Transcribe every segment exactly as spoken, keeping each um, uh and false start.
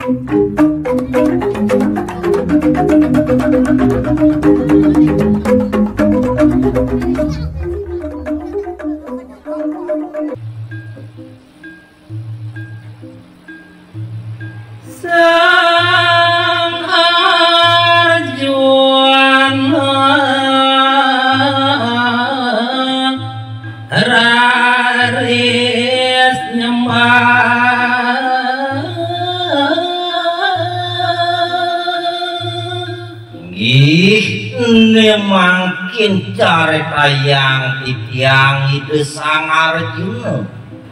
Sang Arjuna raris nyembah. Nggih, ne mangkin caritayang titiang Ida Sang Arjuna.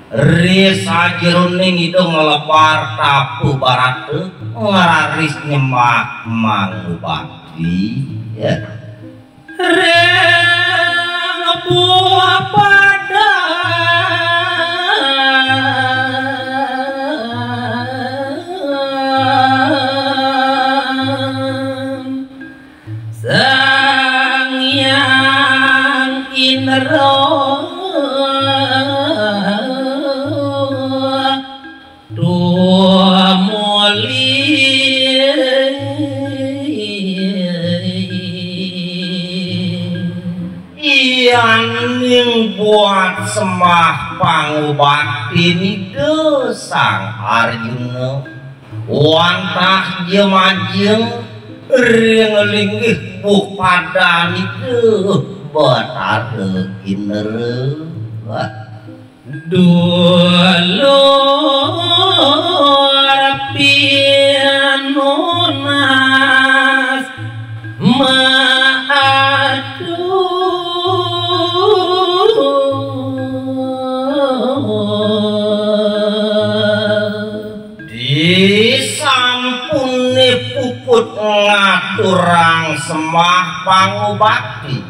Ri sajeroning Ida nglebar tapa barata, ngraris nyembah mangubakti. Ya. Ring buah padang Sang Hyang Indra tumuli. Yaning buat sembah pangubakti Ida Sang Arjuna. Wantah ja majeng ring linggih buh padan Ida Batara Indra. Dulur pinunas maadu. Disampune puput ngaturang sembah pangubakti,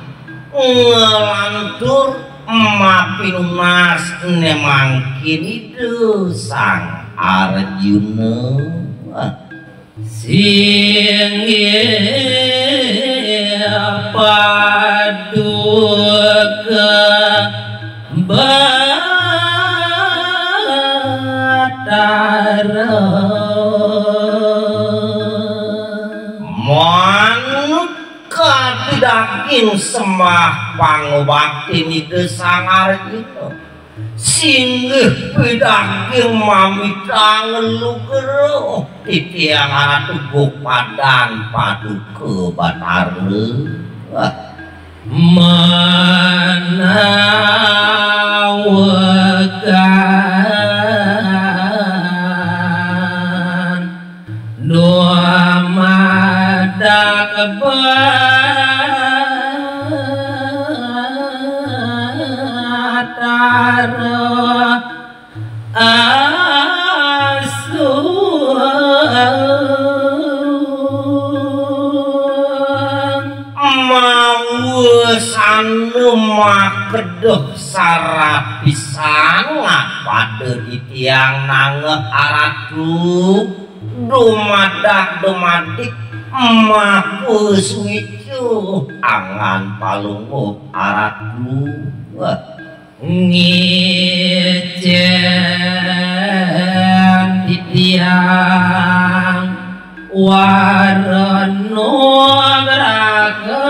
nglantur mapinunas ne mangkin Ida Sang Arjuna. Singgih paduka Batara. Manut kadi daging sembah pangubakti Ida Sang Arjuna. Singgih pidaging mamitang lugra titiang Ratu Gopadan Paduka Batara. Wah. Manawekan dumadak Batara Asuh. Mawa sanda makedah sarat pisan ngapada titiang nangeh Aratu, dumadak dumadik mapasuica angan palungguh Aratu. Wah. Ngicen titiang wara nugraha.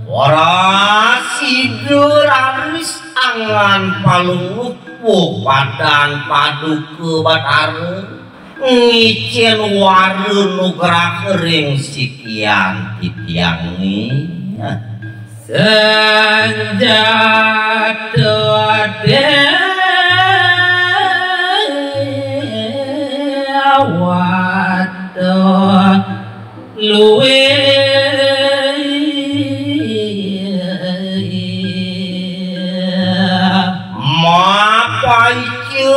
Wara sida raris angan palungguh, Gopadan Paduka Batara. Ngicen wara nugraha ring sikian titiange. Sanjata Dewata luih. Mapaica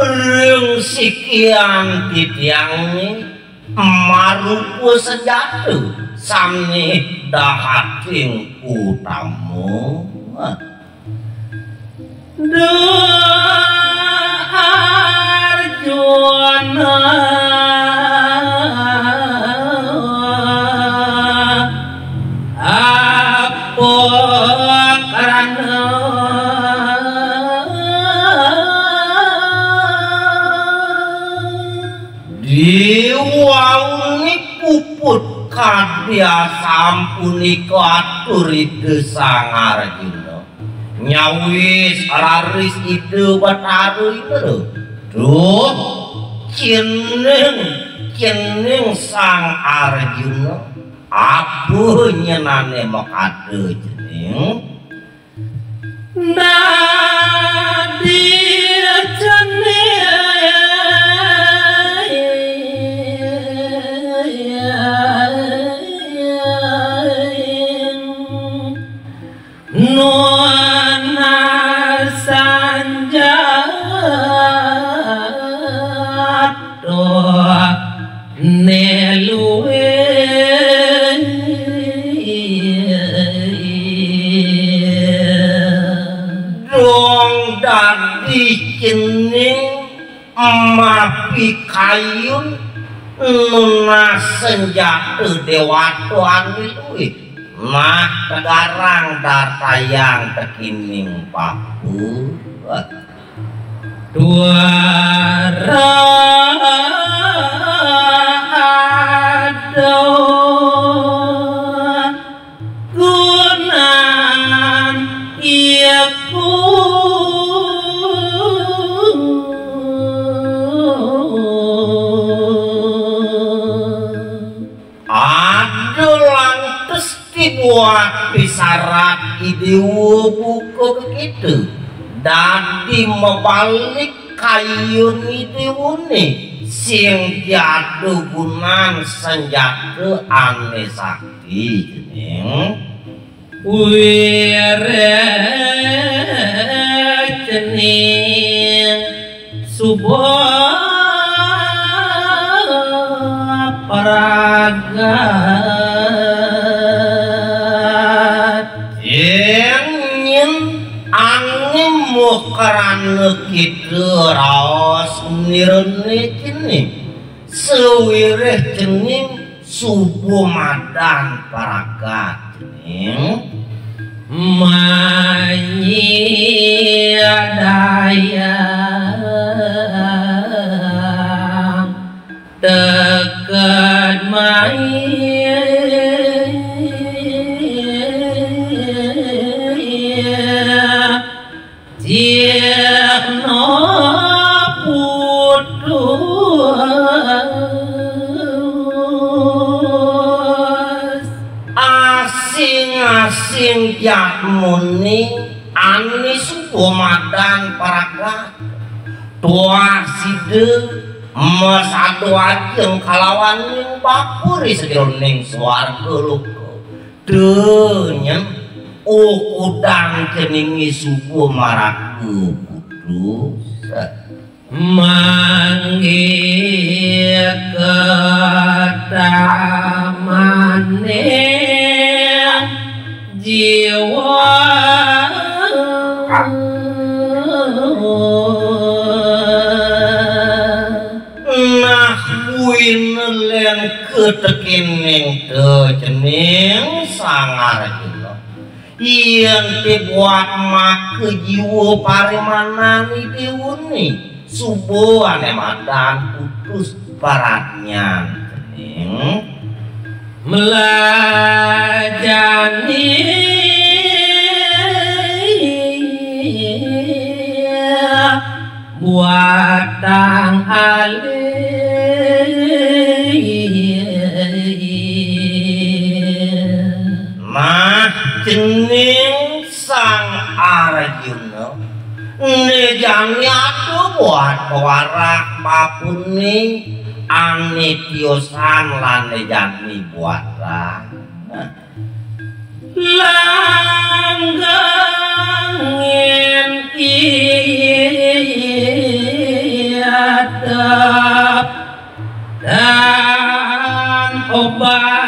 ring sikian titiange marupa sanjata sane dahating utama. Duh Arjuna, apa krana Iwau ni puput kadya sampunika atur Ida Sang Arjuna. Nyawis raris Ida Batara Indra. Duh, cening, cening Sang Arjuna. Apa nyenane makada cening? Dadi cening nunas sanjata ne luwih. Dong dadi cening mapikayun nunas senjata dewata anu luwih. Nah, tegarang datayang tekining paku. Tuara aduh gunan iku. Ada lantas dibuat pisarat idewa buka kekita. Dadi mabalik kayun idewane sing jadu gunan senjata ane sakti cening. Wiréh cening suba pragat. Yén nyén ané muh krana kita raos nirné cening. Sawiréh cening suba madan pragat cening. Manyidayang teked mai. Cihna putus. Asing-asing jadmane ane suba madan pragat. Tuah sida masadu ajeng kalawaning bapa ri sajeroning swarga loka. Duh, nyén, ukudang ceningé suba maraga putus. Manggi ketamané jiwa. Nah, buina lengka tekening ta cening Sang Arjuna. Yén té buat maka jiwa paremanan idéwané, suba ané madan putus pradnyan cening. Melajani buatang alih. Nah, cening Sang Arjuna, né jani ada buat pawarah bapané ané tiosan lan né jani buat rah. Langgengin iadep dan obat.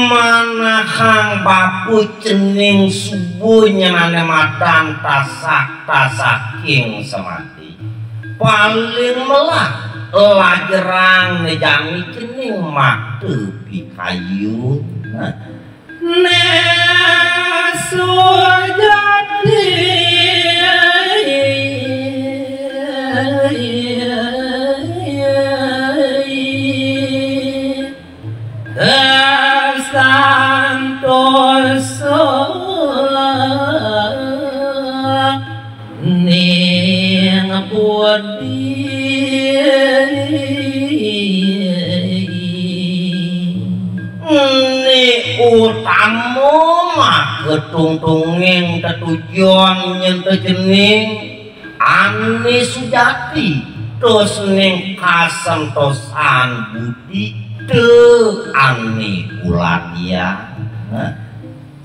Manahang bapa cening suba nyenané madan tasak-tasaking semati. Paling melah lajerang né jani cening mata pikayun. Né sujati. Utama mah ketungtunging tetujon nyen tejening Ani Sujati, terus ning kasentosan budi te Ani Uladia. Nah.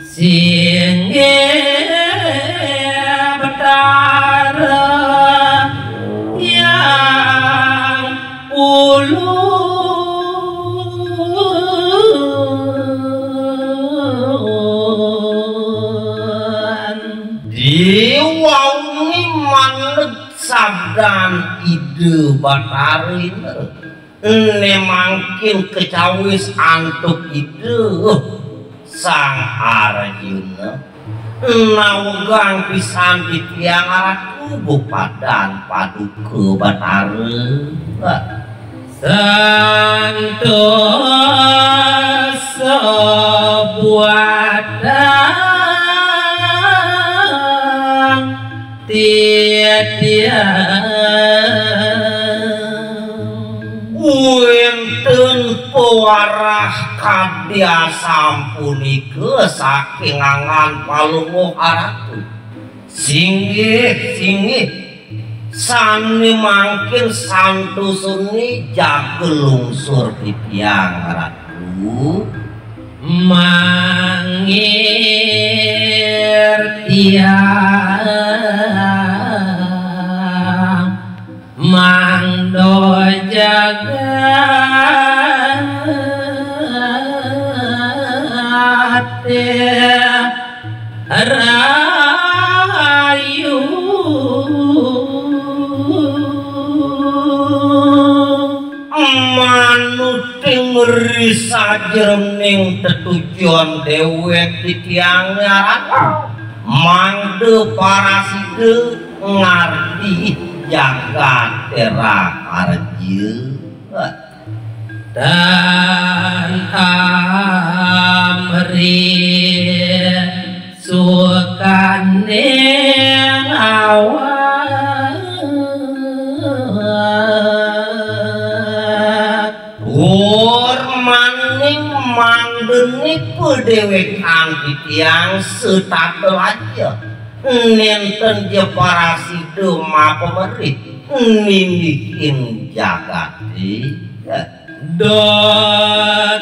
Singgih Betara yang ulun. Diwauni maneg sabdan Ida Batarina. Né mangkin kecawis antuk Ida Sang Arjuna. Nawegang pisan titiang Ratu bepadan paduka Batara. Santos buatan titiang. Wénten pawarah kadi asampunika saking angan Palungguh Ratu. Singgih, singgih. Sané mangkin santosané jaga lungsur titiang Ratu. Mangir tiang mangdo jagat rayu. Manuting ri sajroning tetujon déwék titiang nyaran mangda parasida ngardi jagat raharja. Tan amri sukaning awak. Tur maning mangdene padhewekan titiang setata laja. Nenten ja parasida mapamerih nindihing jagate. Dokadi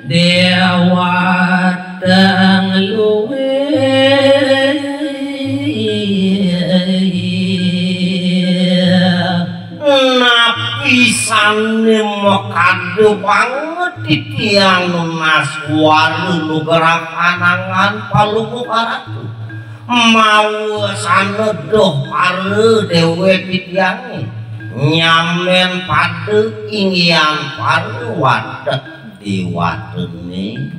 dewata ngluwih. Napi sane makada banget titiang nunas wara nugrahan angan Palungguh Ratu. Mawa sanedoh para dewek titiange nyamen pada inggihan para watek dewatene.